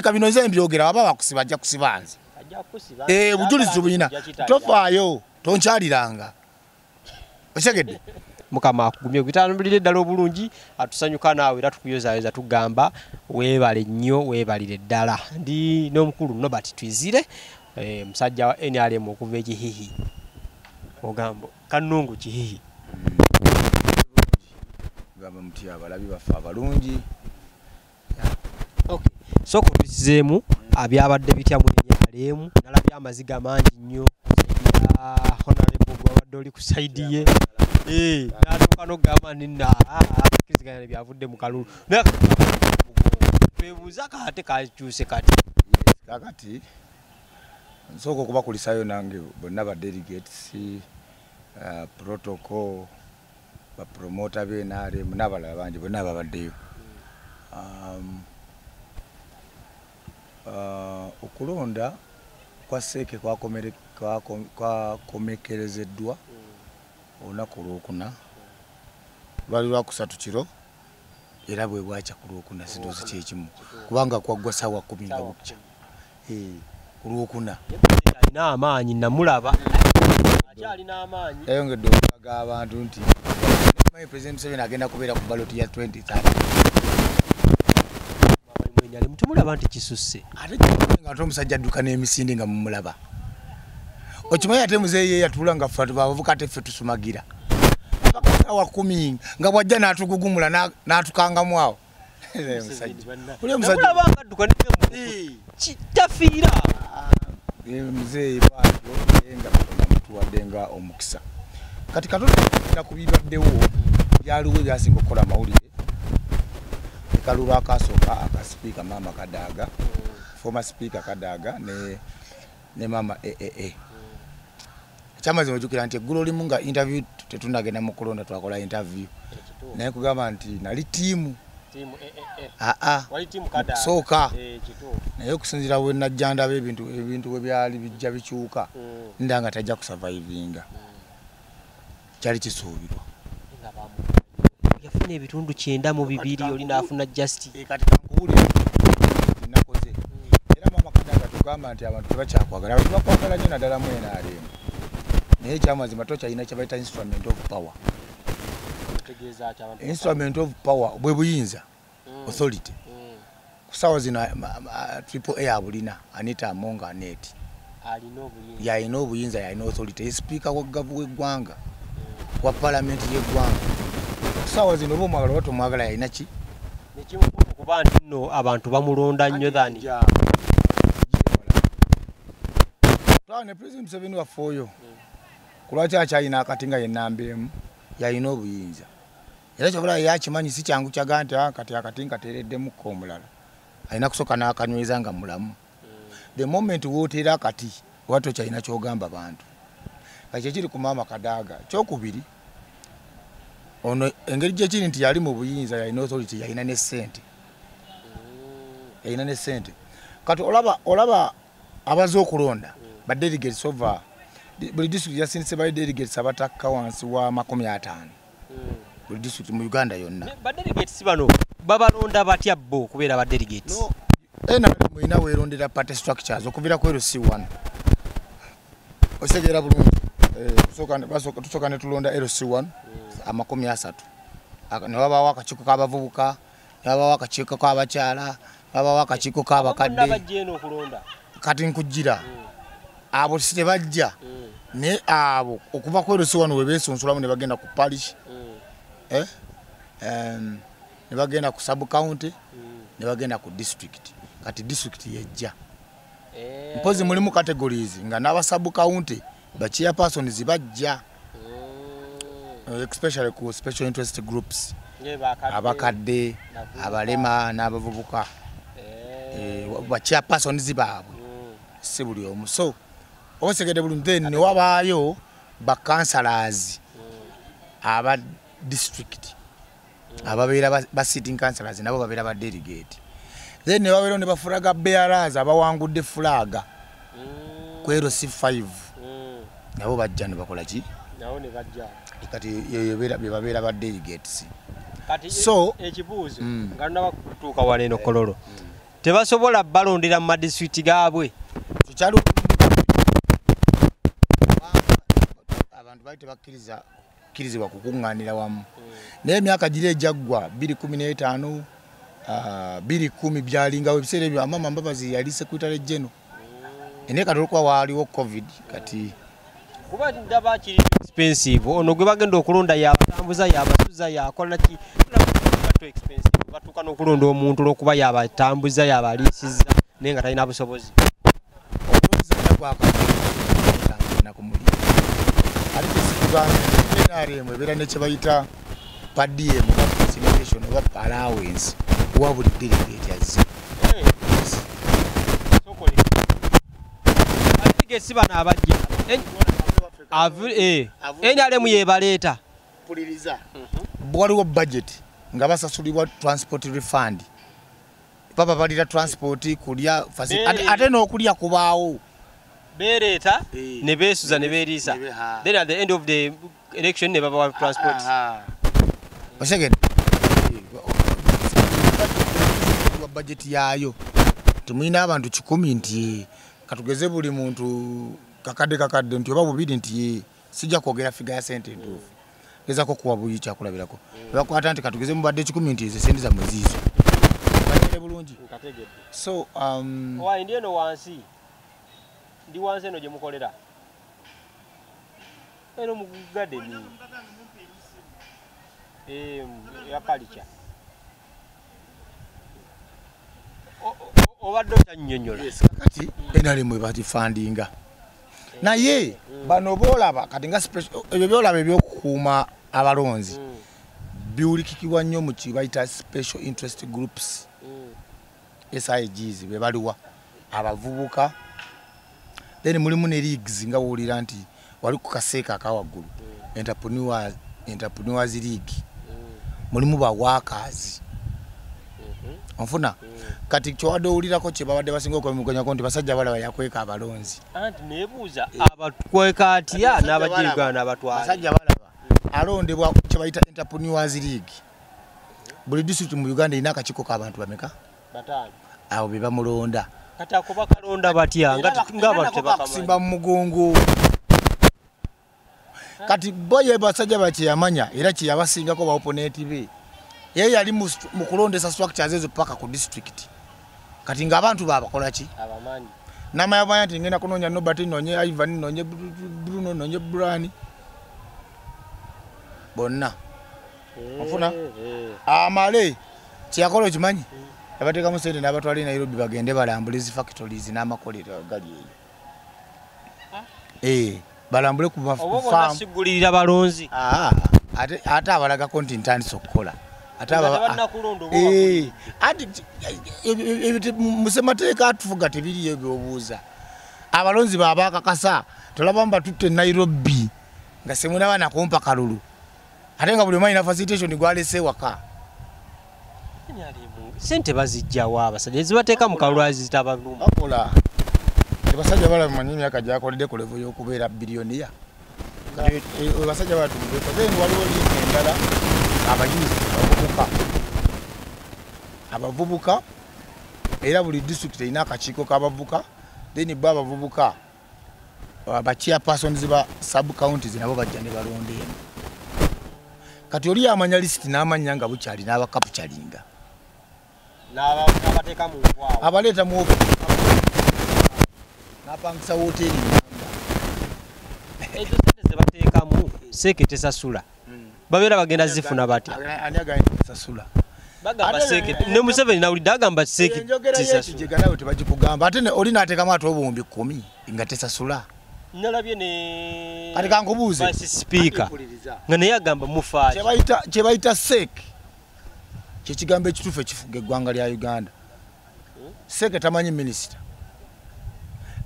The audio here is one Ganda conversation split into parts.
Leka bino nze mbyogera, baba bakusiba ajja kusiba nze. Bujulizi buyina. Tofaayo, tonkyaliranga. Okitegedde? Mukama akugumye okutambulira eddala obulungi, atusanyuka naawe era tukuyozaayoza tugamba weebale nnyo, weebalire ddala. Ndi n'omukulu Norbert Twizire, musajja wa NRM okuva e Kihihi. Ogamba Kannungu Kihihi. Gamba muti abalabi baffe abalungi. Okay. Sooka otuyisizeemu byabadde bitya mu NRM? Nalabye amaziga mangi nnyo ya Honorable gwabadde oli ku side ye. N'atuuka n'okugamba nti nno akkiriziganya byavudde mu kalulu. Naye twebuuza ate kakyuse kati. Kaakati nsooka okubakulisaayo nange bonna ba delegates, protocol, ba promoter be NRM n'abalala bangi bonna babaddeyo. Okulonda kwa Sseeke kwakomekerezeddwa olunaku olwokuna, lwali lwakusatu kiro era bwe bwakya ku lwokuna, sindowooza kyekimu kubanga kwaggwa ssaawa 10 nga bukya ku lwokuna. Alina amaanyi, namulaba akyalina amaanyi. Yayongedde okulaga abantu nti President Museveni agenda kubeera ku ballot ya 2030. Tumulaba nti kisusse. Ate nga ate omusajja adduka n'emisinde nga mumulaba. Okimanyi ate muzeeyi ye yatuula nga ffe abavubuka ate ffe tusumagira. Paka ssaawa 10 nga bw'ajja n'atugugumula n'atukangamu awo. Oli omusajja. Namulaba nga adduka tafiira. Muzeeyi bw'atyo naye nga Katonda amutuwadde nga omukisa. Kati Katonda agenda ku bibaddewo byaliwo ebyasinga okukola amawulire. Kalulu akasooka aka sipiika Maama Kadaga, former speaker Kadaga ne Maama AAA. Ekyamazima ojjukira nti eggulo limu nga interview tetunnagenda mu kulonda twakola interview. Naye nkugamba nti nali ttiimu. Sooka. Naye okusinziira bwe najja ndaba ebintu bwe byali bijja bikyuka, nda nga tajja kusurvivinga. Kyali kisuubirwa. Yafuna ebitundu 92 oli n'afuna just. Kati kankubuulire nakoze. Era Maama Kadaga tugamba nti abantu tebakyakwagala. Abantu bakwagala nnyo naddala mu NRM. Naye ekyamazima tokyalina kye bayita instrument of power. Instrument of power bwe buyinza, authority. Ku ssaawa zino Triple A abulina Anita Among Annet. Yalina obuyinza, yalina authority. Ye sipiika wa gavu w'eggwanga, wa paalamenti y'eggwanga. Ku ssaawa zino oba omwagala oba tomwagala yalina ki? Nekimukulu kuba nti nno abantu bamulonda nnyo thani. Ne President Museveni waffe oyo ku lwaki akyalina akati nga ye nnamba emu, yalina obuyinza. Era ky'obulaba ye akimanyi si kyangu kyaga nti kati akati nkateereddemukko omulala. Alina kusooka n'akanyweza nga mulamu. The moment w'oteera akati oba tokyalina ky'ogamba bantu. Kati kyekiri ku Maama Kadaga. Ekyokubiri, ono engeri gye kiri nti yali mu buyinza, yalina authority, yalina ne ssente. Yalina ne ssente. Kati olaba abazze okulonda ba delegates over buli district yasindise ba delegates abatakka wansi wa 50. Buli district mu Uganda yonna. Ba delegates bano babalonda batya bo okubeera ba delegates? No, NRM erina weerondera party structures okuviira ku LC1. Otegeera bulungi. Tusooka ne tulonda LC1 30. Ne wabaawo akakiiko k'abavubuka, ne wabaawo akakiiko k'abakyala, ne wabaawo akakiiko k'abakadde. Kati nkujjira. Abo si tebajja. Naye abo okuva ku LC1 we beesunsulamu ne bagenda ku parish, ne bagenda ku sub county, ne bagenda ku district. Kati district yejja. Mpozi mulimu categories nga n'aba sub county ba chairpersons bajja. Especially ku special interest groups. Abakadde, abalema n'abavubuka. Ba chairpersons baabwe. Si buli omu. So otegedde bulungi then ne wabaayo ba councillors aba district ababeera ba sitting councillors nabo babeera ba delegate. Then ne babeerawo ne ba flag bearers abawangudde flag ku LC5 nabo bajja ne bakola ki? Nabo ne bajja. Kati bye babeera ba delegates. Kati So ekibuuzo nga nnaba kutuuka wano eno Kololo. Tebasobola balondera mu madisitulikiti gaabwe. Kyali abantu bali tebakkiriza kkirizibwa kukuŋŋaanira wamu. Naye emyaka giri ejaggwa 2015 2010 byalingawo ebiseera ebyo Amama Mbabazi yali secretary general. Naye kati olwokuba waaliwo COVID kati kuba ndaba kiri expensive. Ono gwe bagenda okulonda yabatambuza, yabasuza, yakola ki, too expensive. Batuuka n'okulonda omuntu olwokuba yabatambuza, yabaliisiza naye nga talina busobozi. Omulonzi alina kwakana ku mulimu. Ate tesikugamba NRM ebeera ne kye bayita per diem oba facilitation oba allowance owa buli delegate azze. Delegates bano abajja NRM yebaleeta. Puliriza. Waliwo budget nga basasulibwa transport refund. Baba balira transport kulya ate n'okulya kubaawo. Bereeta ne beesuza ne beeriisa. Then at the end of the election ne babawa transport. Osegedde. Budget yaayo. Tumulina abantu 100 nti katugeze buli muntu kakadde kakadde nti oba bubiri nti sijja kwogera figa ya sente ntuufu. Gezaako kuwa buyi kyakulabirako. Bakwata nti katugeze mubadde 100 nti ezo sente zammwe ziizo. Manyire bulungi. So owa ndi eno wansi. Ndi wansi eno gye mukolera. Eno mu garden. Ya culture. Obadde okyannyonnyola. Kati NRM ebatifundinga. Naye bano boolaba kati nga ebyo byolaba ebyokukuuma abalonzi biwulikikibwa nnyo mu kye bayita special interest groups. SIGs be baliwa abavubuka. Then mulimu ne leagues nga wulira nti wali ku kaseeka akawaggulu entrepreneurs league. Mulimu ba workers. Onfuna kati kyowadde owulirako kye babadde basinga okwemuganyako nti basajja balaba yakweka abalonzi. Anti neebuuza abakweka atya n'abajja Uganda n'abatwala. Basajja balaba alondebwa kye bayita entrepreneurs league. Buli district mu Uganda erina akakiiko k'abantu bameka? 5. Abo be bamulonda. Kati ako bakalonda batya nga abantu tebakasimba mu mugongo. Kati bo ye basajja bakyeyamanya era kye yabasingako ba opponent be. Ye yali mu kulondesa structures ezo paka ku district. Kati nga abantu babakola ki? Abamanyi. Namanya nti ngenda kunoonya Nobert, nonye Ivan, nonye Bruno, nonye Brani. Bonna. Ofuna? Amale kyeyakola okimanyi? Yabateekamu ssente n'abatwala e Nairobi bagende balambule zi factories n'amakolero agali eyo. Balambule ku farm. Sigulirira balonzi. Ate abalagako nti ntandise okukola. Ate musemateeka atufuga tebiriyo byobuuza. Abalonzi baabakakasa tolaba mbatutte Nairobi nga semunaba nakumpa kalulu. Ate nga buli omu alina facilitation gwalese waka. Sente bazijjawa abasajja ezibateeka mu kalulu azitabaluma. Bakola. Abasajja balaba emyaka gyakoledde ku level y'okubeera biliyoniya. Abasajja batumubeeko. Then waliwo liigi endala abayizi abavubuka. Abavubuka era buli district erina akakiiko k'abavubuka. Then bo abavubuka ba chairpersons ba sub counties nabo bajja ne balonda eno. Kati oli amanya list n'amanya nga bukyali n'abakapchalinga. N'abateeka mu nkwawa. Abaleeta mu n'apangisa woteeri namba. Ezo sente ze bateekamu seeke tesasula. Babeera bagenda zifuna batya? Ani agamba tesasula? Bagamba seeke ne Museveni nawulidde agamba seeke tesasula. Nawe tebagikugamba ate oli n'ateekamu ate obuwumbi 10 nga tesasula. Nalabye ne kati kankubuuze Vice Speaker nga naye agamba mufaaki. Kye bayita seeke kye kigambo ekituufu ekifuga eggwanga lya Uganda. Seeke tamanyi minisita.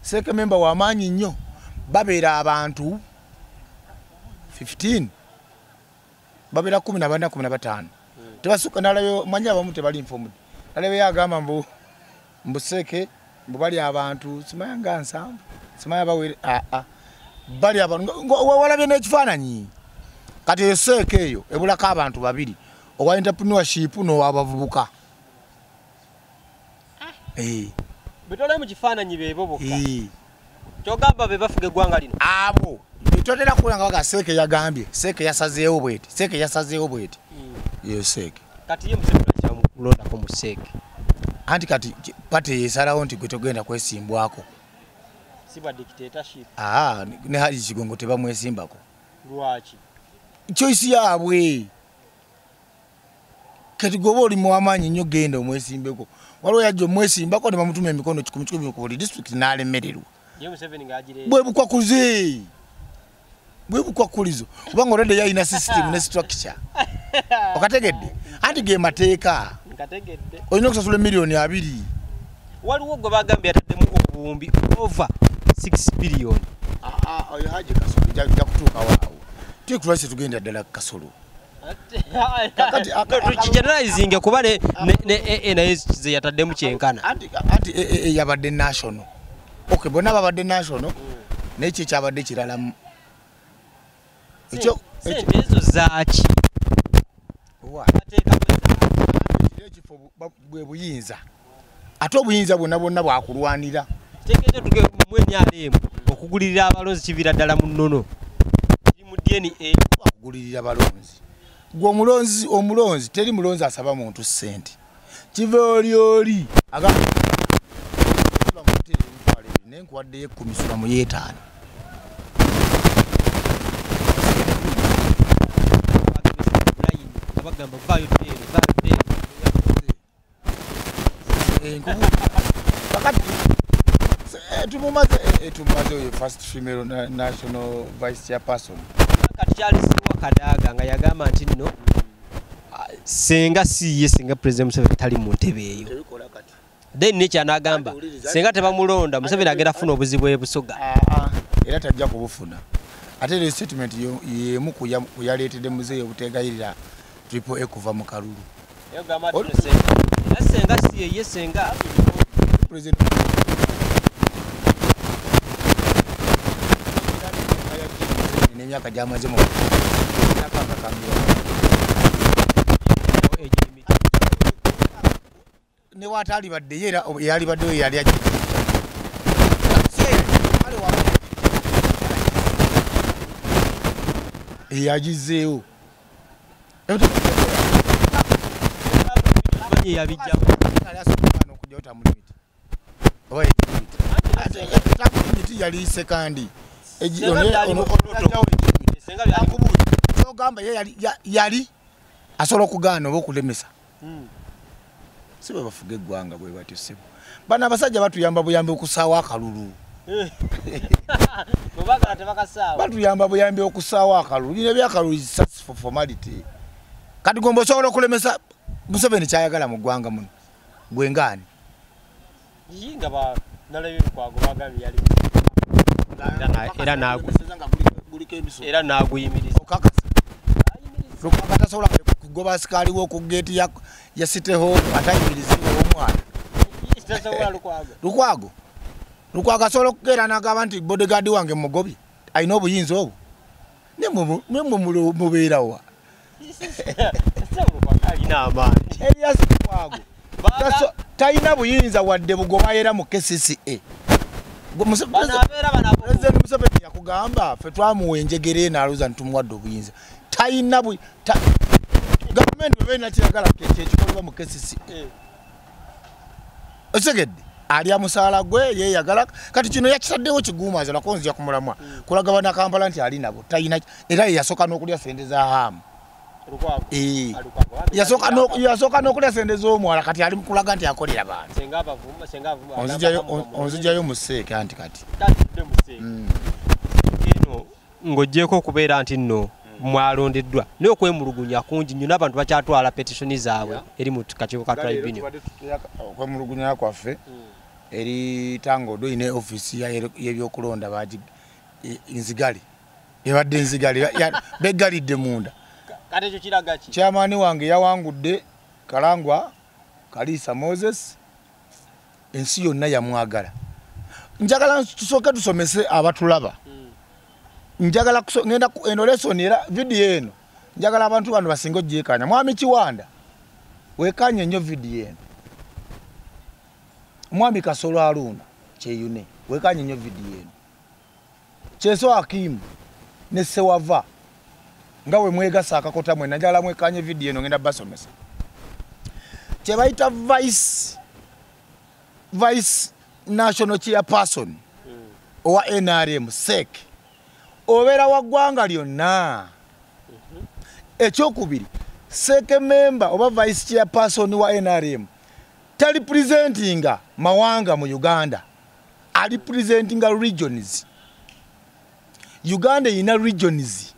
Seeke memba w'amaanyi nnyo, babeera abantu 15 babeera 14 15. Tebasukka nalabye manyi abamu tebali informed. Nalabye agamba mbu seeke mbu bali abantu simanya nga 7 simanya bawere bali abantu walabye n'ekifaananyi. Kati eyo seeke eyo ebulako abantu babiri, owa entrepreneurship n'owabavubuka. Betole mu kifaananyi beebo bokka. Kyogamba be bafuga eggwanga lino. Abo betotera kulanga baga Seeke yagambye, Seeke yasazeewo bweti, Seeke yasazeewo bweti. Yo Seeke. Kati ye Museveni kyamulondako mu Seeke. Anti kati party yesalawo nti gwe togenda kwesimbwako. Siba dictatorship. Ne Haji Kigongo tebamwesimbako. Lwaki? Choice yaabwe. Kati goba oli muwamaanyi nnyo genda omwesimbeko. Waliwo yajja omwesimbako ne bamutuma emikono 100 ku buli district n'alemererwa. Ye Museveni ng'agireeta. Bwe bukwakuze. Bwe bukwakulizo. Kubanga already yalina system ne structure. Okategedde? Anti ge mateeka. Nkategedde. Olina okusasula miliyoni 2. Waliwo gwe bagambye yataddemu obuwumbi over 6 billion. Oyo Haji Kasolo nja kutuuka waawo. Tikulwaki tugenda ddala Kasolo. Kakati tukigeneralizinge kuba ne naye ze yataddemu kyenkana. Anti yabadde national. Okay, bonna babadde national naye ki kyabadde kiralamu. Ekyo sente ezo zaaki? Ekifo bwe buyinza. Ate obuyinza bwonna bwonna bwakulwanira. Kitegeeza tuge mu NRM okugulirira abalonzi kiviira ddala mu nnono. Kiri mu DNA. Okugulirira abalonzi. Gwe omulonzi omulonzi teri mulonzi asaba muntu ssente. Kiva oli oli agamba naye nkuwaddeyo 10 sula mu 5. Abagamba vaayo teero, vaayo teero. Kakati tumumaze oyo first female national vice chairperson. Kati Charles Wakadaga nga yagamba nti nno senga si ye senga President Museveni tali mu ntebe eyo. Then nekya n'agamba senga tebamulonda Museveni agenda kufuna obuzibu e Busoga. Era tajja kubufuna. Ate era statement y'emu ku yaleetedde muzeeyi obuteegayirira Triple A kuva mu kalulu. Yagamba nti senga senga si ye senga President n'emyaka gy'amaze mu ne w'ataalibadde ye era eyalibaddeyo yali ajja. Eyagizeewo. Yali sekandi. Kyogamba ye yali asobola okugaana oba okulemesa. Si bwe bafuga eggwanga bwe batyo ssebo. Bano abasajja batuyamba buyambi okusaawa akalulu. Batuyamba buyambi okusaawa akalulu. Bino ebyakalulu is just for formality. Kati gwe osobola okulemesa Museveni kyayagala mu ggwanga muno. Gwe ngaani? Era n'aguyimiriza. Lukwago tasobola kugoba asikaali wo ku geeti ya City Hall atayimirizibwa omwana. Lukwago. Lukwago asobola okukeera n'agamba nti bodyguard wange mugobye. Alina obuyinza obwo. Naye mmwe mubeera wa? Erias Lukwago talina buyinza wadde bugoba era mu KCCA. President Museveni yakugamba ffe twamuwa enjegere eno alowooza nti tumuwadde obuyinza. Talina gavumenti bw'eba erina kyeyagala kyekikolebwa mu KCCA. Okitegedde? Alya musaala gwe yeeyagala. Kati kino yakitaddewo kiguumaaza lwako nzija kumulamwa kulaga bannakampala nti ali nabo talina era ye yasooka n'okulya ssente za Haamu. Yasooka n'okulya ssente z'omwala kati ali mu kulaga nti akolera bantu. Onzijjayo mu Seeke anti kati. Eno ng'oggyeko okubeera nti nno mwalondeddwa naye okwemulugunya kungi nnyo n'abantu bakyatwala petitioni zaabwe eri mu kakiiko ka tribunal. Okwemulugunya kwaffe eri Tangodo ine ofiisi y'ebyokulonda nzigale ebadde nzigale beggalidde munda. Kati ekyo kiraga ki? Chairman wange yawangudde Kalangwa Kalisa Moses, ensi yonna yamwagala. Njagala tusooke tusomese abatulaba. Njagala ngenda eno lesson era video eno njagala abantu bano basinga ogyekanya. Mwami Kiwanda wekanye nnyo video eno. Omwami Kasolo Haruna Kyeyune, wekanye nnyo vidiyo eno. Kyeso Hakimu ne Sewava nga we mwegasa akakota mwe najala mwekanye vidiyo eno ngenda basomesa. Kye bayita vice national chairperson owa NRM SEC obeera wa ggwanga lyonna. Ekyokubiri, SEC member oba vice chairperson wa NRM tali presentinga mawanga mu Uganda, ali presentinga regions. Uganda erina regions.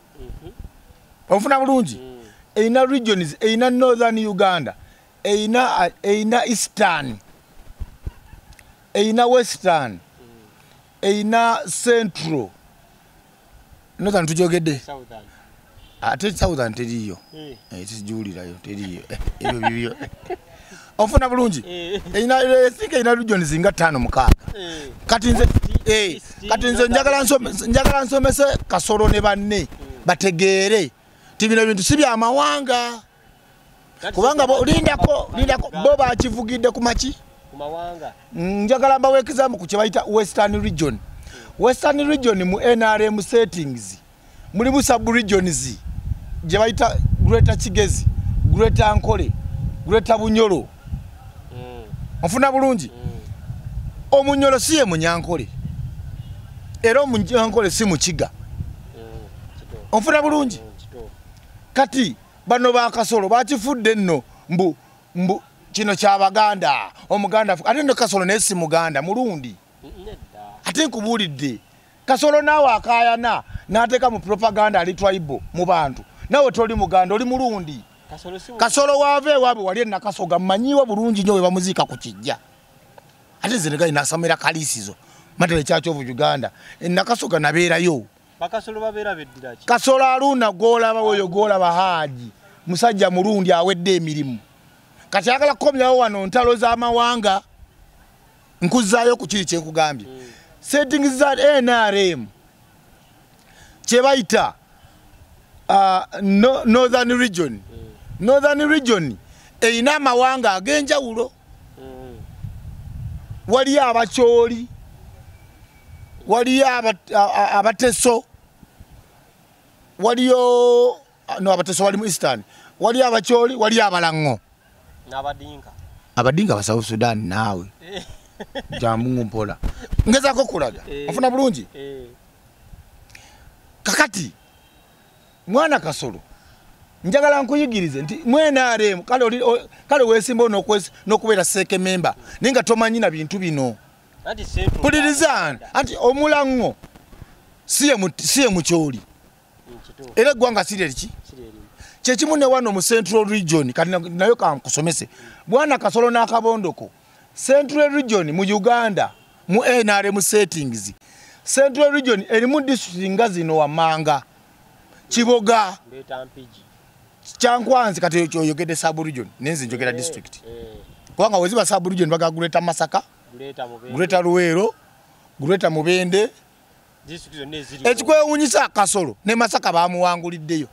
Onfuna bulungi? Erina regions, erina Northern Uganda, erina Eastern, erina Western, erina Central. Northern tujogedde. Ate Southern teriyo. Sijuwulirayo teriyo. Ebyo bibyo. Onfuna bulungi? Erina erina regions nga 5 6. Kati nze njagala nsomese Kasolo ne banne bategeere ti bino bintu si bya mawanga. Kubanga lindako bo bakivugidde ku maki? Ku mawanga. Njagala mbawe example ku kye bayita Western Region. Western Region mu NRM settings mulimu sub regions gye bayita Greater Kigezi, Greater Ankole, Greater Bunyoro. Onfuna bulungi? Omunyoro si ye Munyankole, era Omunyankole si Mukiga. Onfuna bulungi? Kati bano ba Kasolo bakifudde nno mbu kino ky'Abaganda, Omuganda ate nno Kasolo naye si Muganda, Mulundi. Ate nkubuulidde Kasolo naawe akaayana n'ateeka mu propaganda ali tribal mu bantu, naawe toli Muganda, oli Mulundi. Kasolo waava ewaabwe wali e Nakasoga, mmanyiwa bulungi nnyo we bamuziika ku kijja. Ate nze negali nasomera Kalisizo Matale Church of Uganda, e Nakasoga nabeerayo. Bakasolo babeera beddira ki? Kasolo Haruna gw'olaba oyo gw'olaba Haaji, musajja Mulundi awedde emirimu. Kati ayagala kukomyawo wano ntalo z'amawanga. Nkuzzaayo ku kiri kye nkugambye. Settings za NRM kye bayita Northern Region. Northern Region erina amawanga ag'enjawulo. Waliyo Abakyoli, waliyo Abateso, waliyo no Abateso wali mu Eastern, waliyo Abakyoli, waliyo Abalango n'Abadinka. Abadinka ba South Sudan naawe jamungu mpola ngezaako kulaga. Onfuna bulungi? Kakati mwana Kasolo njagala nkuyigirize nti mu NRM kale weesimba n'okubeera SEC member naye nga tomanyi na bintu bino. Mpuliriza anti omulango si ye Mukyoli, era eggwanga si lye kyekimu ne wano mu Central Region. Kati nayo kankusomese bwana Kasolo n'akabondoko. Central Region mu Uganda mu NRM settings, Central Region erimu district nga zino wammanga: Kiboga, Kyankwanzi. Kati oyogedde sub region, nenze njogera district, kubanga weziba sub region baga Greater Masaka, Greater Luweero, Greater Mubende. Ekikwewuunyisa Kasolo ne Masaka bamuwanguliddeyo.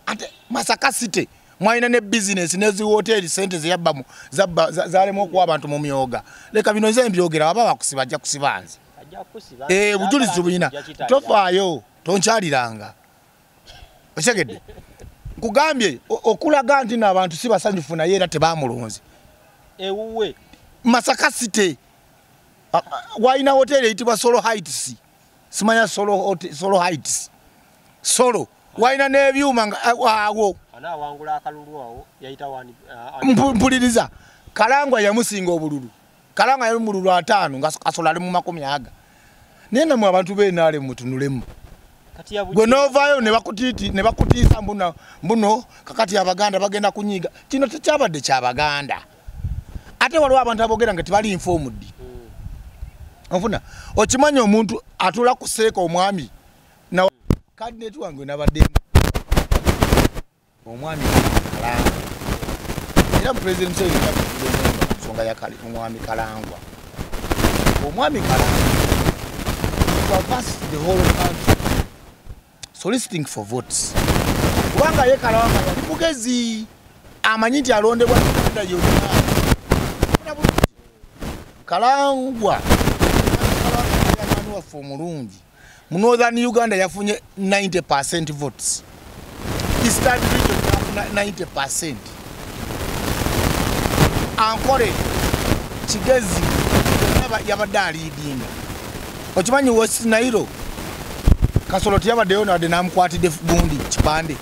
Ate Masaka City mwalina ne bizinesi ne hoteli, sente zeyabbamu zalemu okuwa abantu mu myoga. Leka bino nze mbyogera, baba bakusiba ajja kusiba nze. Bujulizi buyina, tofaayo, tonkyaliranga. Okitegedde? Nkugambye okulaga nti n'abantu si basanyufu naye era tebamulonze. Ewuwe Masaka City walina hoteli eyitibwa Solo Heights, simanya Solo Heights, Solo walina n'ebyuma nga awo. Mpuliriza, Kalangwa yamusinga obululu. Kalangwa yali mu bululu 5 nga Kasolo ali mu 20. Naye nammwe abantu b'NRM mutunulemu. Gwe n'ovaayo ne bakutiisa mbuno kakati Abaganda bagenda kunyiga. Kino tekyabadde ky'Abaganda. Ate waliwo abantu aboogera nga tebali informed. Onfuna okimanyi omuntu atuula ku seeka omwami na candidate wange nabadde omwami Kalangwa. Era President Museveni yakuddemu nsonga ya omwami Kalangwa. Omwami Kalangwa traversed the whole country soliciting for votes. Kubanga ye Kalangwa yali mugezi, amanyi nti alondebwa Uganda yonna. Kalangwa waffe omulungi mu Northern Uganda yafunye 90% votes, Eastern region yafuna 90%, Ankole Kigezi yabadde aliidinga. Okimanyi West Nile Kasolo tiyabaddeyo nadde n'amukwatidde gundi kipande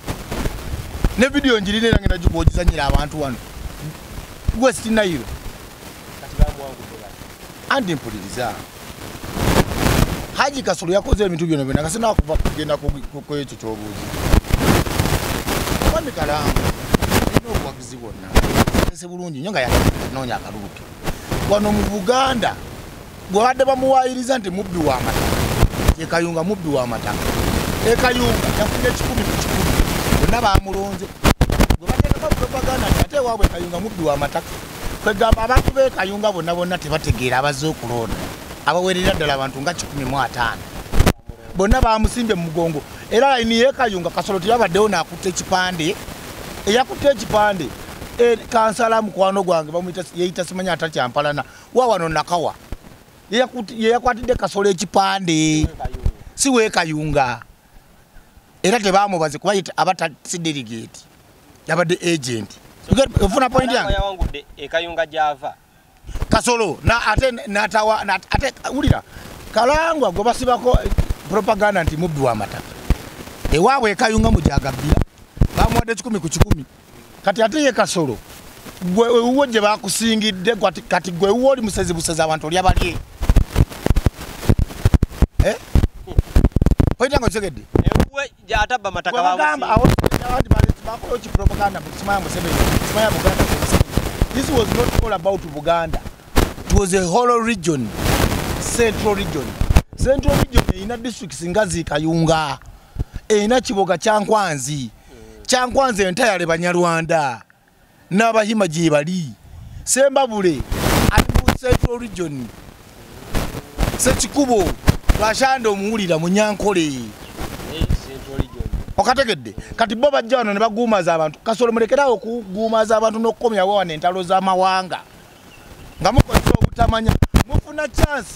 ne vidiyo njirina era ngenda gikuwogizanyira abantu wano West Nile. Andi mpuliriza Haji Kasolo yakoze ebintu byonna byonna kasina kuva kugenda ku ekyo ky'obuuzi. Mwami Kalangwa alina obuwagizi bwonna ese bulungi nnyo nga yanoonya akalulu ke wano mu Buganda. Bwabadde bamuwaayiriza nti mubbi w'amataka, Ekayunga mubbi w'amataka, Ekayunga yafunye 100 ku 100 bonna bamulonze. Gwe bateekako propaganda nti ate ewaabwe Ekayunga mubbi w'amataka. Kwegamba abantu b'e Kayunga bonna bonna tebategeera abazze okulonda, abawerera ddala abantu nga 150 bonna bamusimbye mu mugongo. Era layini y'e Kayunga Kasolo teyabaddewo n'akutta ekipande, eyakutte ekipande kansala mukwano gwange bamuyita yeyita simanya atakyampalana wa wano Nakawa yeyakwatidde Kasolo ekipande si w'e Kayunga. Era tebamubaze kuba aba si delegate, yabadde agent. Ofuna point yange yawangudde e Kayunga gy'ava Kasolo na ate natawa na ate wulira Kalangwa gwe basibako propaganda nti mubbi w'amataka ewaabwe e Kayunga mujagabbira bamuwadde 100 ku 100. Kati ate ye Kasolo gwe ewuwo gye bakusingidde kati gwe ewuwo oli musezi busezi abantu olya balye. Point yange okitegedde? Ewuwe gy'atabba mataka bagamba bakola ki propaganda simanya Museveni simanya Buganda. This was not all about Buganda. It was a whole region, Central region. Central region erina districts nga zi Kayunga, erina Kiboga Kyankwanzi, Kyankwanzi entire Banyarwanda n'Abahima gye bali, Sembabule ali mu Central region, Sekikubo Lwashande omuwulira Munyankole. Okategedde? Kati bo bajja wano ne baguumaza abantu. Kasolo mulekerawo okuguumaza abantu n'okukomyawo wano entalo z'amawanga nga mukozesa obutamanya. Mufuna chance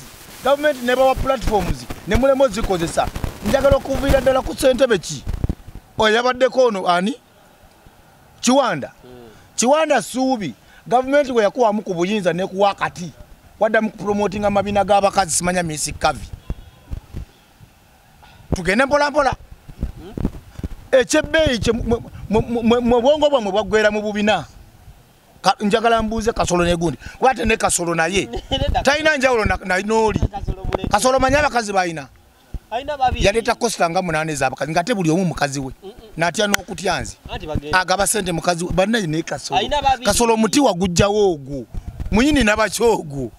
gavumenti nebawa platforms ne mulema ozikozesa. Njagala okuviira ddala ku ssentebe ki oyo yabaddeko ono ani Kiwanda. Kiwanda Suubi gavumenti bwe yakuwamu ku buyinza nekuwa akati waddamu kupromotinga amabina g'abakazi simanya Miss Kavi. Tugende mpola mpola. Ekyebbeeyi mu bwongo bwammwe bwaggwera mu bubina. Njagala mbuuze Kasolo negundi kuba ate ne Kasolo naye talina njawulo n'oli. Kasolo manyi abakazi balina yaleeta Costa nga 8 z'abakazi ng'ate buli omu mukazi we n'atya n'okutya nze agaba ssente mukazi we bannaye ne Kasolo. Kasolo omuti wagujjawo ogwo muyini n'abaki ogwo.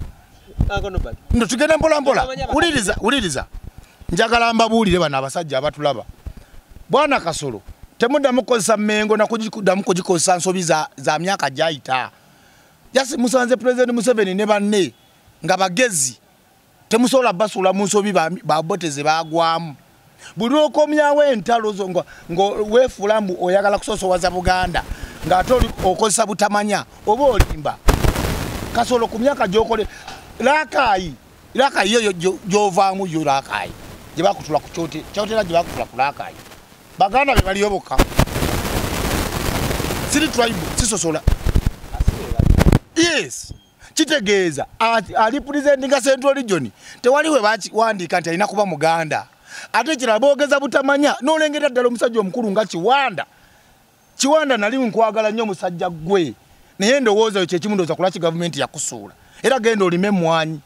Ndo tugende mpola mpola. Wuliriza wuliriza, njagala mbabuulire bano abasajja abatulaba. Bwana Kasolo temuddamu kukozesa Mmengo na kuddamu kugikozesa nsobi za myaka gyayita. Jasi musanze President Museveni ne banne nga bagezi, temusobola basuula mu nsobi baboteze baagwamu. Buli lw'okomyawo entalo zo nga weefuula mbu oyagala kusosowaza Buganda ng'ate oli okozesa butamanya oba olimba. Kasolo ku myaka gy'okole Rakai, Rakai yo gy'ovaamu yo Rakai gye bakutula ku kyotera gye bakutula ku Rakai. Baganda be baliyo bokka. Siri tribe sisosola. Yes. Kitegeeza ali presentinga Central region tewali we bakiwandiika nti alina kuba Muganda. Ate kirala boogeza butamanya n'olengera ddala omusajja omukulu nga Kiwanda. Kiwanda nali nkwagala nnyo musajja gwe naye ndowooza yo kyekimu ndowooza kulwaki gavumenti yakusuula. Era genda olime emmwanyi.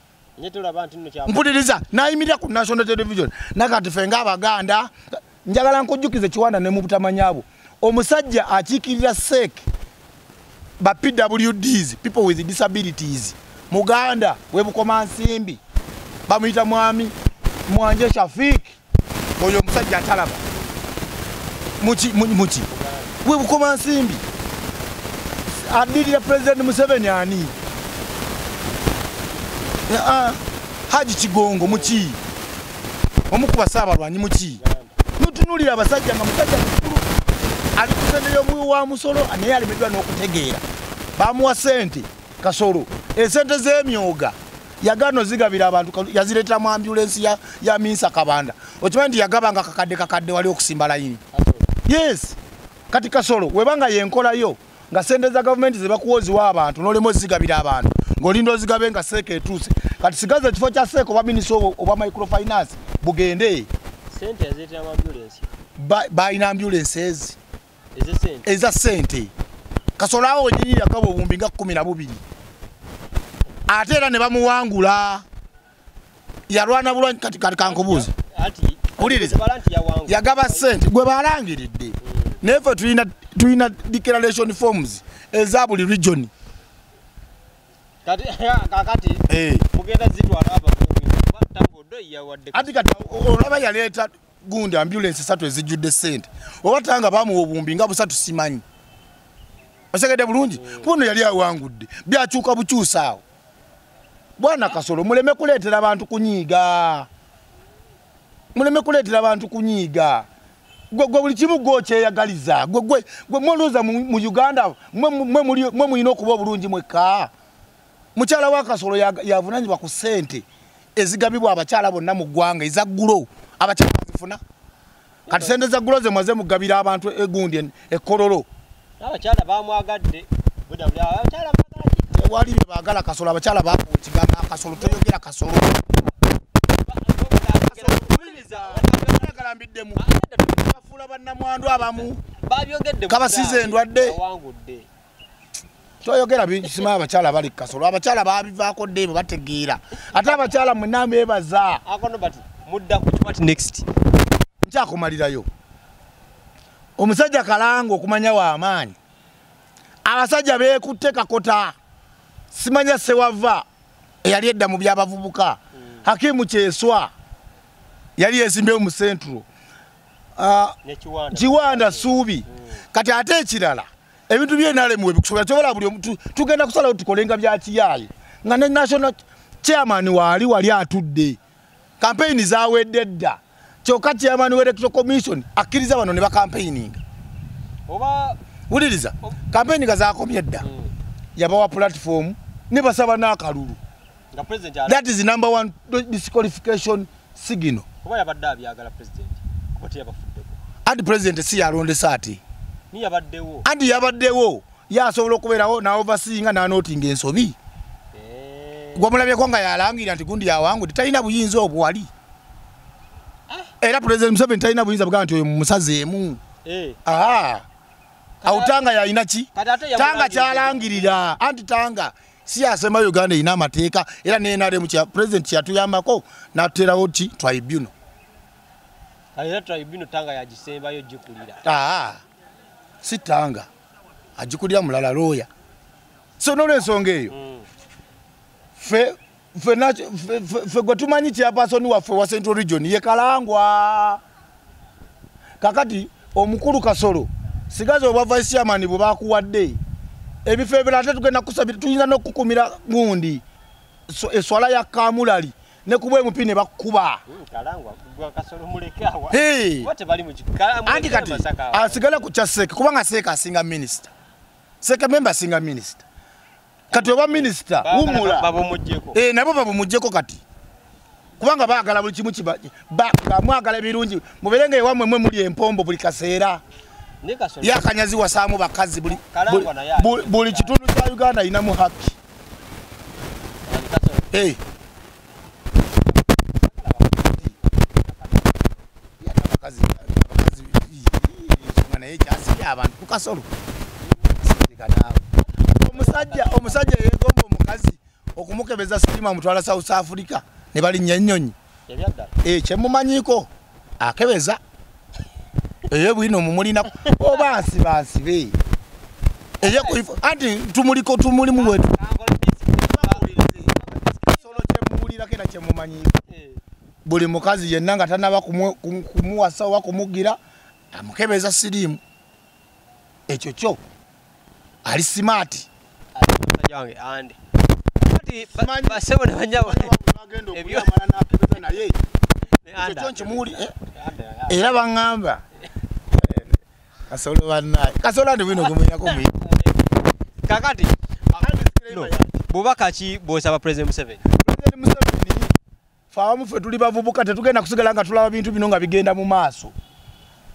Mpuliriza n'ayimirira ku national television nakati ffe ng'Abaganda njagala nkujjukize Kiwanda ne mu butamanya bwo. Omusajja akiikirira SEC ba PWDs, people with disabilities, Muganda w'e Nsimbi bamuyita Mwami Mwanje Shafik. Oyo omusajja atalaba muki muki w'e Nsimbi addirira President Museveni ani Haji Kigongo muki omukuba Ssaabalwanyi muki. Nutunulira abasajja nga musajja mukulu ali ku ssente y'omuwi wa musolo naye alemeddwa n'okutegeera. Bamuwa ssente Kasolo, esente z'emyoga Yagano zigabira abantu yazireeta mu ambulance ya Minsa Kabanda. Okimanyi nti yagabanga kakadde kakadde wali okusimba layini. Yes. Kati Kasolo webanga yenkola yo nga sente za government zebakuwoziwa abantu n'olema ozigabira abantu ng'olinda ozigabe nga seeka etuuse. Kati sigaza ekifo kya seeka oba minisita oba microfinance bugende. Sente yazireetera mu ambulance. Balina ambulances eza sente. Kasolo awo wenyini yakaba obuwumbi nga 12. Ate era ne bamuwangula. Yalwana bulwanyi kati kankubuuze. Wuliriza. Yagaba sente gwe balangiridde. Naye ffe tulina declaration forms eza buli region. Kati kakati mugenda zitwala aba yawadde. Ati kati olaba yaleeta gundi ambulance 3 ezijjudde sente. Oba Tanga bamuwa obuwumbi nga 3 simanyi. Osegedde bulungi kuno yali awangudde byakyuka bukyusa awo. Bwana Kasolo muleme kuleetera abantu kunyiiga. Muleme kuleetera abantu kunyiiga. Gwe buli kimu gwe okyeyagaliza. Gwe mulowooza mu Uganda mwe mulina okuba obulungi mwekka. Mukyala wa Kasolo yavunaanyizibwa ku ssente ezigabibwa abakyala bonna mu ggwanga eza ggulo. Abakyala bazifuna. Kati ssente za ggulo ze mwaze mugabira abantu egundi ekololo. Abakyala bamwagadde. Abakyala baagala ki? Wali bye baagala Kasolo abakyala baakuwa ekigambo Kasolo toyogera Kasolo. Galambiddemu. Bafuula bannamwandu abamu. Babyogedde. Kabasize endwadde. Toyogera bingi simanyi abakyala bali Kasolo. Abakyala baabivaako dde bwe bategeera. Ate abakyala mwenna mbeebaza. Mudda ku what next? Nkyakumalirayo. Omusajja Kalanga okumanya w'amaanyi. Abasajja beekutte Kakota. Simanya Sewava eyali edda mu by'abavubuka. Hakimu Kyeswa yali yeesimbyewo mu Central. Kiwanda Suubi. Kati ate ekirala ebintu by'NRM we bikusobola kyobola buli omuntu tugenda kusalawo tukolenga bya kiyaaye nga ne national chairman waali wali atudde. Campaign zaawedde dda. Kyokka chairman wa Electoral Commission akkiriza bano ne bakampaininga. Oba wuliriza campaign nga zaakomye dda. Yabawa platform ne basaba n'akalulu. That is the number one disqualification signal. Kuba yabadde abyagala president. Kuba teyabafuddeko. Anti president si yalondesa ati. Ni yabaddewo. Anti yabaddewo. Yasobola okubeerawo na overseeing na noting ensobi. Gwamulabyeko nga yalangira nti gundi yawangudde talina buyinza obwo wali. Era President Museveni talina buyinza bugamba nti oyo mumusazeemu. Awo Tanga yalina ki? Tanga kyalangirira. Anti Tanga si yasema Uganda erina amateeka era ne NRM kya president kyatuyambako n'atuterawo ki tribunal. Era tribunal Tanga yagisembayo gikulira. Si Tanga agikulira mulala lawyer. So n'olwensonga eyo ffe gwe tumanyi chairperson waffe wa Central Region ye Kalangwa. Kakati omukulu Kasolo sigaza obwa vice chairman bwe bakuwadde ebifo ebirala ate tugenda kusabira tuyinza n'okukumira gundi eswala ya Kamulali ne kuba MP ne bakuba. Kalangwa gwa Kasolo muleke awa. Wote bali mu anti kati asigala ku kya Seeka kubanga Seeka asinga minister. Seeka member asinga minister. Kati oba minister wumula babumujjeko. Nabo babumujjeko kati. Kubanga baagala buli kimu mwagala ebirungi mubeere nga ewammwe mwe muli empombo buli kaseera. Yakanyazi wasaamu bakazi buli kitundu kya Uganda inamu haki. Abakazi naye kyasibye abantu ku Kasolo. Omusajja yeegomba omukazi okumukebeza sitima amutwala South Africa ne balinnya ennyonyi. Kyemumanyiiko akebeza eyo bwino mumulina oba nsibansibe. Eyo anti tumuliko tumulimu wetu. Kasolo kyemuwulirako era kyemumanyiiko. Buli mukazi yenna nga tannaba kumuwasa oba kumugira amukebeza siriimu. Ekyo kyo ali smart. Era baŋŋamba Kasolo bannaye. Kasolo ndi bwino gumunyako muyingo. Kakati bubaka ki bw'osaba President Museveni? President Fe abamu ffe tuli bavubuka, tetugenda kusigala nga tulaba bintu bino nga bigenda mu maaso.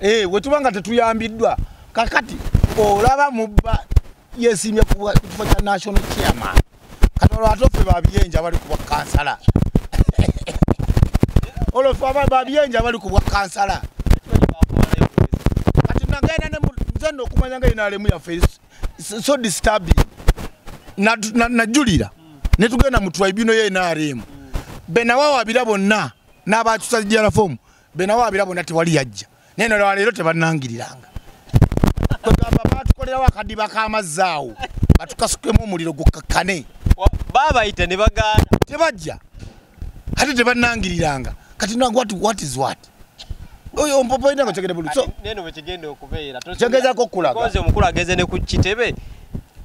We tuba nga tetuyambiddwa. Kakati olaba mubba yesimye ku kifo kya national chairman. Kati olwo ate ffe babyenja bali ku bwakansala. Olwo ffe babyenja bali ku bwakansala. Kati nagenda ne nze nno okumanya nga NRM yaffe so disturbing. Najulira ne tugenda mu tribunal ye NRM. Benawaabira bonna n'abakyusa DR form, benawaabira bonna tewali yajja. Naye nno leero tebannangiriranga. Kwegamba baatukolerawo akadiba k'amazzi awo batukasukemu omuliro gukakkane. Baabayita ne bagaana. Tebajja. Ate tebannangiriranga. Kati no what is what? Oyo ompopoyina nga kyegende bulu. So neno bwe kigenda okubeera. Kyegezaako okulaga. Konze omukulu ageze ne ku kitebe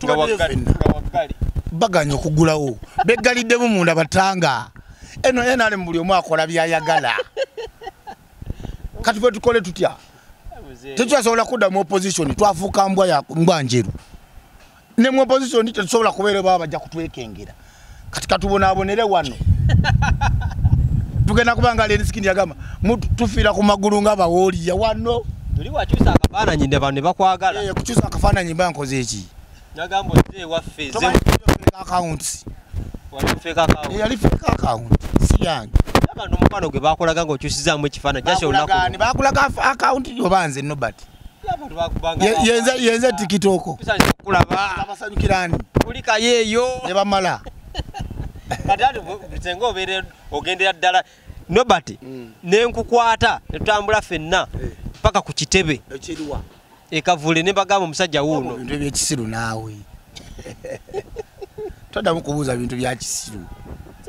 nga waggale. Baganya okugulawo. Beggaliddemu munda batanga. Eno NRM buli omu akola by'ayagala. Kati ffe tukole tutya? Tetusobola kudda mu opposition, twafuuka mbwa ya mbwa njeru. Ne mu opposition tetusobola kubeera baba bajja kutwekengera. Kati katubonaabonere wano. Tugenda kubanga Alien Skin yagamba tufiira ku magulu nga bawooliya wano. Tuli wakyusa akafaananyi ne bano ne bakwagala. Kukyusa akafaananyi mba nkoze eki? Nagamba ozze ewaffe ze accounts. Wali fake account. Yali fake account si yange. Abantu omukwano gwe bakolaga ng'okyusizaamu ekifaananyi just olunaku. Bakulaga account oba nze Nobert. Abantu bakubanga. Yenze TikTok. Tusanyuka okulaba. Abasanyukirani. Kulikayo eyo. Ne bamala. Kati ate nze ng'obeera ogendera ddala Nobert ne nkukwata ne tutambula ffenna paka ku kitebe. Ekiriwa. Ekavule ne bagamba omusajja wuuno. Ebintu ebyekisiru naawe. Toddamu kubuuza bintu bya kisiru.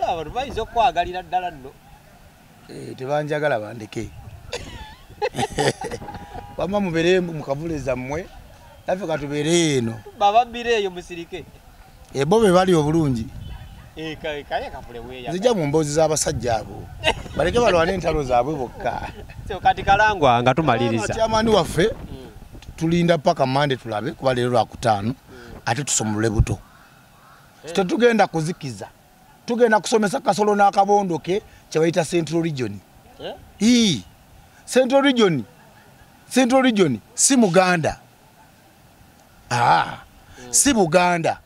Abantu bayinza okwagalira ddala nno. Tebanjagala bandeke. Wamma mubeere mu kavule zammwe, naffe katubeere eno. Bababbire eyo musirike. Bo be bali obulungi. Kaye kavule weeyaga. Nzija mu mboozi z'abasajja abo. Baleke balwane entalo zaabwe bokka. So kati Kalangwa nga tumaliriza. Chairman waffe tulinda paka Monday tulabe kuba leero Lwakutaano ate tusomolole buto. Tetugenda kuzikiza. Tugenda kusomesa Kasolo n'akabondo ke kye bayita Central Region. Central Region. Central Region si Muganda. Si Buganda.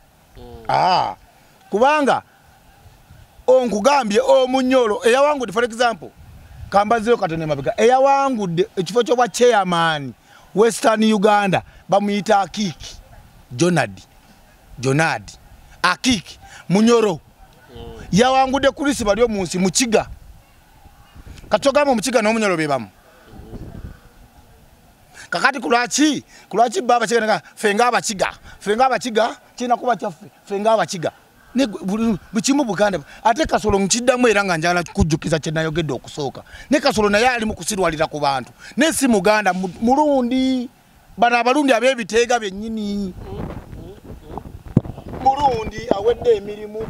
Kubanga onkugambye omunyolo eyawangudde, for example, kambazeyo katono emabega, eyawangudde ekifo ky'obwa chairman Western Uganda bamuyita Akiki Jonad Akiki Munyoro. Yawangudde Chris bali omunsi Mukiga. Katogamba Omukiga n'Omunyoro be bamu. Kakati kulwaki baba kiga ffe ng'abakiga kirina kuba kyaffe ffe ng'abakiga. Ne bukimu Buganda ate Kasolo nkiddamu era nga njagala kujjukiza kye nayogedde okusooka. Ne Kasolo naye ali mu kusirwalira ku bantu. Ne si Muganda Mulundi. Bano Abalundi ab'ebiteega byennyini. Mulundi awedde emirimu.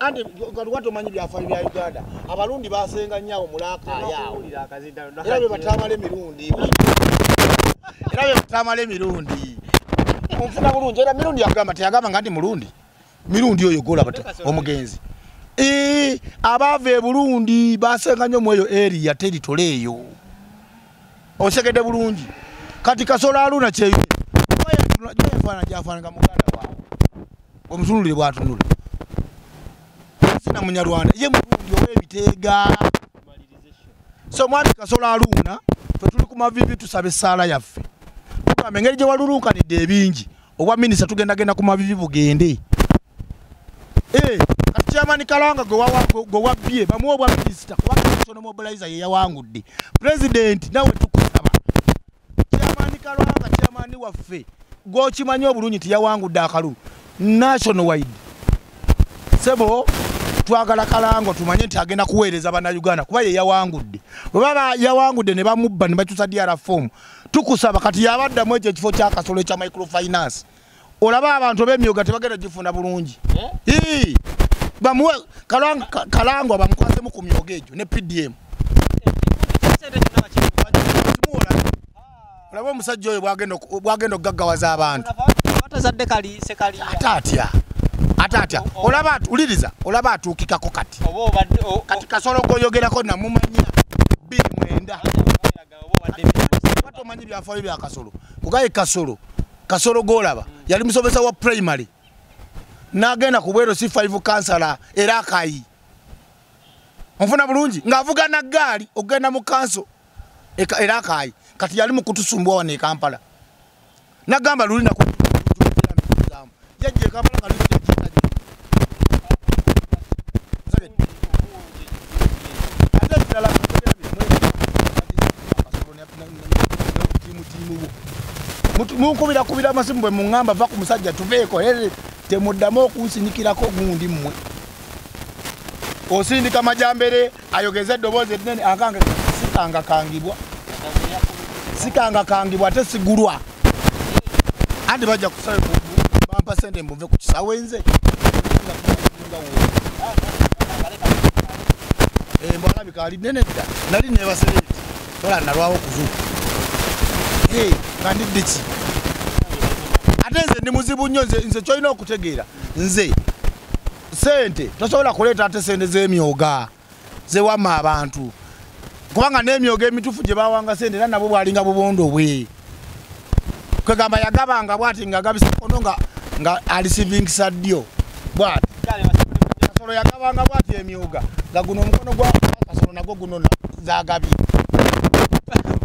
Andi kati omanyi byafaayo bya Uganda. Abalundi basenga nnyo awo mulakaaya awo. Era be batamala emirundi. Era be batamala emirundi. Onfuna bulungi era Mirundi yagamba teyagamba nga ndi Mulundi. Mirundi oyo golaba omugenzi. Abaava e Burundi basenga nnyo mu eyo area territory eyo. Osegedde bulungi. Kati Kasolo Haruna kyeyo. Gyafaanana muganda waawe. Omutunulire bw'atunula. Sina Munyarwanda ye Murundi ow'ebiteega. So mwami Kasolo Haruna ffe tuli ku mavivi tusaba essaala yaffe. Tugamba engeri gye walulunkanidde ebingi obwa minisita tugendagenda ku mavivi bugende. Kati chairman Kalanga gwe wabbye bamuwe obwa minisita kubanga national mobilizer ye yawangudde. President nawe tukusaba. Chairman Kalanga chairman waffe gw'okimanyi obulungi nti yawangudde akalulu national wide. Sebo twagala Kalangwa tumanye nti agenda kuweereza bannayuganda kuba ye yawangudde. Bwe baba yawangudde ne bamubba ne bakyusa DR form, tukusaba kati yabaddamu ekyo ekifo kya Kasolo ekya microfinance. Olaba abantu ab'emyoga tebagenda gifuna bulungi. Bamuwe Kalangwa bamukwasemu ku myoga egyo ne PDM. Olaba omusajja oyo bwagenda okugaggawaza abantu. Ate atya? Ate Kati olaba uliriza olaba atuukikako kati. Kati Kasolo goyogerako namumanya 29. Watu manyi byafaayo bya Kasolo. Kugaye Kasolo. Kasolo golaba yali musomesa wa primary. Nagenda ku bwero C5 kansala era akayi. Onfuna bulungi ng'avuga na gaali ogenda mu kanso era akayi. Kati yali mu kutusumbwa wano e Kampala. Nagamba luli na yajje Kampala nga luli munkubira kubira amasimu bwe mungamba va ku musajja tuveeko here temuddamu okunsinikirako gundi mmwe. Osindika majambere ayogeze eddoboozi erinene akange sikangakangibwa. Sikangakangibwa ate sigulwa. Anti bajja kusaba bampa sente mbuve ku kisawe nze. Mbalabika ali nnene dda nali neebasereeti tola nalwawo okuzuuka. Nga ndidde ki? Ate nze ndi muzibu nnyo nze ky'olina okutegeera nze sente tosobola kuleeta ate sente z'emyoga zewamma abantu kubanga n'emyoga emituufu gye bawanga sente era nabwo bwalinga bubondo bwe kwegamba yagabanga bw'ati ng'agabisa kono nga alisivingisa ddyo bw'ati. Kasolo yagabanga bw'ati emyoga nga guno omukono gwa Kasolo nagwo guno zagabye.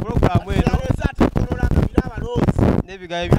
Programu eno n'ebigayo